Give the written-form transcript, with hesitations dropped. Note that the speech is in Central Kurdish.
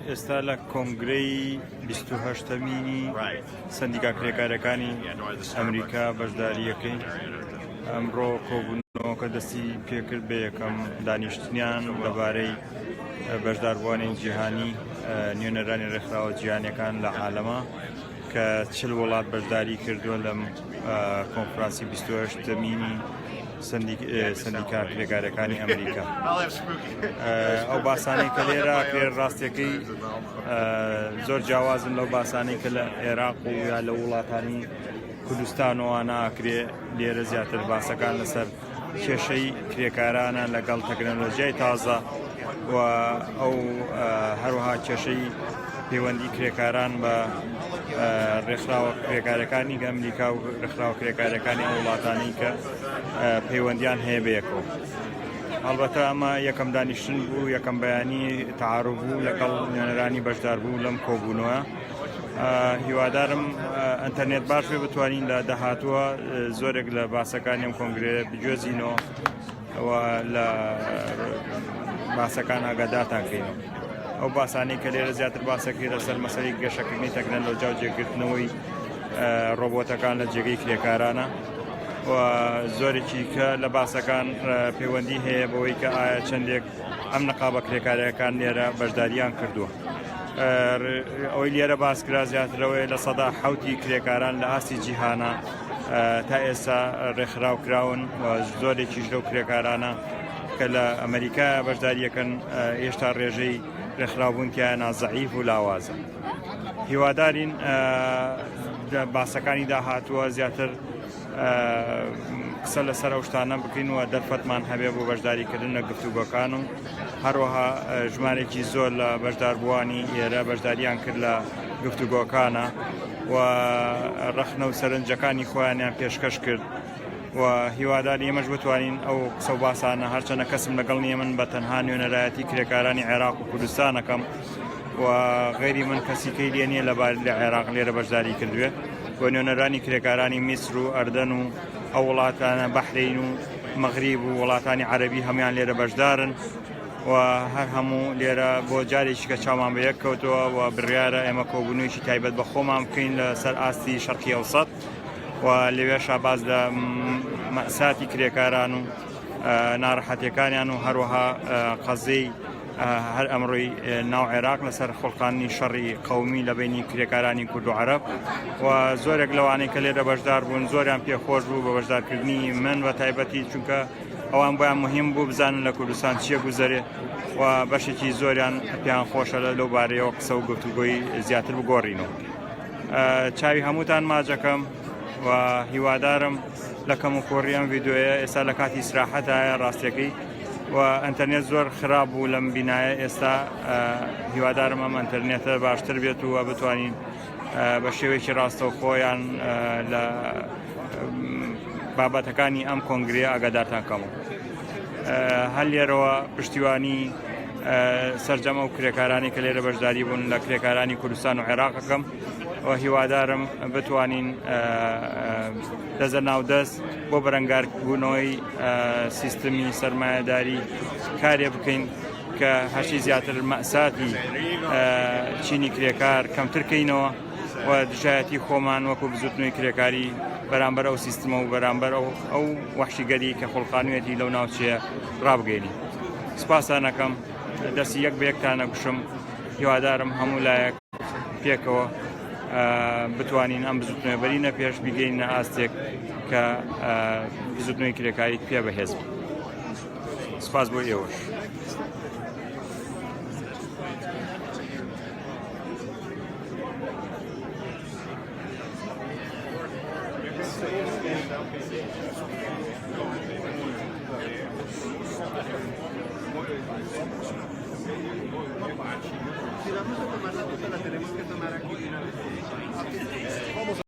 ئێستا لە کۆنگرەی 28مینی سندیکا کرێکارەکانی ئەمریکا بەشداریەکەین. ئەمڕۆ کۆبوونەوەکە دەستی پێکرد بە یەکەم دانیشتنیان لەبارەی بەشداربووانی جیهانی نوێنەرانی ڕێکخراوە جیهانیەکان لە عالەمە کە 40 وڵات بەشداری کردووە لەم کۆنفرانسی 28مینی سندیکا کرێکارەکانی ئەمریکا. ئەو باسانەی کە لێرە کرێ ڕاستیەکەی زۆر جیاوازن لەو باسانەی کە لە عێراق و یا لە وڵاتانی کوردستانەوە ناکرێ. لێرە زیاتر باسەکان لەسەر کێشەی کرێکارانە لەگەڵ تەکنەلۆژیای تازە و ئەو هەروەها کێشەی پەیوەندی کرێکاران بە ڕێکخراوە کرێکارەکانی ئەمریکا و ڕێکخراوە کرێکارەکانی ئەو وڵاتانی کە پەیوەندیان هەیە بەیەکەوە. هەڵبەتە ئەمە یەکەم دانیشتن بوو، یەکەم بەیانی تەعاروف بوو لەگەڵ نوێنەرانی بەشدار بوو لەم کۆبوونەوە. هیوادارم ئەتەرنێت باش بێ بتوانین لە داهاتووە زۆرێک لە باسەکانی ئەم کۆنگرەیە بگوێزینەوە لە باسەکان ئاگادارتان کەینەوە. ئەو باسانەی کە لێرە زیاتر باسەکەی لەسەر مەسەری گەشەکردنی تەکنەلۆجیا و جێگرتنەوەی ڕۆبۆتەکان لە جێگەی کرێکارانە و زۆرێکی کە لە باسەکان پەیوەندی هەیە بەوەی کە ئایا چەندێک ئەم نەقابە کرێکارەکان لێرە بەشداریان کردووە. ئەوەی لێرە باسکرا زیاترەوەی 7% کرێکاران لە ئاستی جیهانە تا ئێستا ڕێکخراو کراون و زۆرێکیش لەو کرێکارانە کە لە ئەمریکا بەشداریەکەن هێشتا ڕێژەی ڕێکخراوبوون تیایە زەعیف و لاوازە. هیوادارین باسەکانی داهاتووە زیاتر قسە لەسەر ئەو شتانە بکەین و دەرفەتمان هەبێ بۆ بەشداریکردن لە گفتوگۆکان و هەروەها ژمارێکی زۆر لە بەشداربووانی ئێرە بەشداریان کرد لە گفتوگۆکانە و ڕەخنە و سەرنجەکانی خۆیانیان پێشکەش کرد و هیواداری ئێمەش بتوانین ئەو قسە و باسانە هەرچەنە کەسم لەگەڵ نییە من بە تەنها نوێنەرایەتی کرێکارانی عێراق و کوردستانەکەم و غەیری من کەسی کەی لێ نییە لەبار لە عێراق لێرە بەشداری کردوێ و نوێنەرانی کرێکارانی میسر و ئەردەن و ئەو وڵاتانە بەحرین و مەغریب و وڵاتانی عەربی هەموان لێرە بەشدارن و هەر هەموو لێرە بۆ جارێکی کە چاومان بە یەک کەوتەوە و بڕیارە ئێمە کۆبوونەوەیەکی تایبەت بە خۆمان بکەین لەسەر ئاستی شەرقی ئەوسەت و لەوێشا باس لە مەساتی کرێکاران و ناڕەحەتیەکانیان و هەروەها قەزیەی هەر ئەمڕۆی ناو عێراق لەسەر خوڵقاندنی شەڕی قەومی لە بینی کرێکارانی کورد و عەرەب و زۆرێک لەوانەی کە لێرە بەشدار بوون زۆریان پێخۆش بوو بە بەشدارکردنی من بە تایبەتی چونکە ئەوان بۆیان مهم بوو بزانن لە کوردستان چییە گوزەرێ و بەشێکی زۆریان پێیان خۆشە لە لەو بارەیەوە قسە و گفتوگۆی زیاتر بگۆڕینەوە. چاوی هەمووتان ماجەکەم و هیوادارم لە کەم و کۆڕی ئەم ڤیددیوەیە ئێستا لە کاتی سراحەتایە ڕاستیەکەی و ئەتەرنێت زۆر خراپ بوو لەم بینایە ئێستا هیوادارم ئەم ئەتەرنێتە باشتر بێت و بتوانین بە شێوەیەکی ڕاستەوخۆیان لە بابەتەکانی ئەم کۆنگرەیە ئاگادارتان کەمەوە. هەر لێرەوە پشتیوانی سەرجەم ئەو کرێکارانی کە لێرە بەشداری بوون لە کرێکارانی کوردستان و عێراقەکەم و هیوادارم بتوانین دەزە ناودەست بۆ بەرەنگاربوونەوەی سیستمی سەرمایەداری کارێ بکەین کە هەرچی زیاتر مەساتی چینی کرێکار کەمتر کەینەوە و دژایەتی خۆمان وەکو بزوتنەوەی کرێکاری بەرامبەر ئەو سیستمە و بەرامبەر ئەو وەحشیگەری کە خوڵقانویەتی لەو ناوچەیە ڕابگەینین. سپاستان ئەکەم، دەستی یەک بە یەکتان ئەگوشم، هیوادارم هەموو لایەک پێکەوە بتوانین ئەم بزوتنەوە بەرینە پێش بیگەینە ئاستێک کە بزوتنەوەی کرێکاری پێ بەهێز بێت. سپاس بۆ ئێوەش. Si vamos a tomar la foto, la tenemos que tomar aquí de una vez.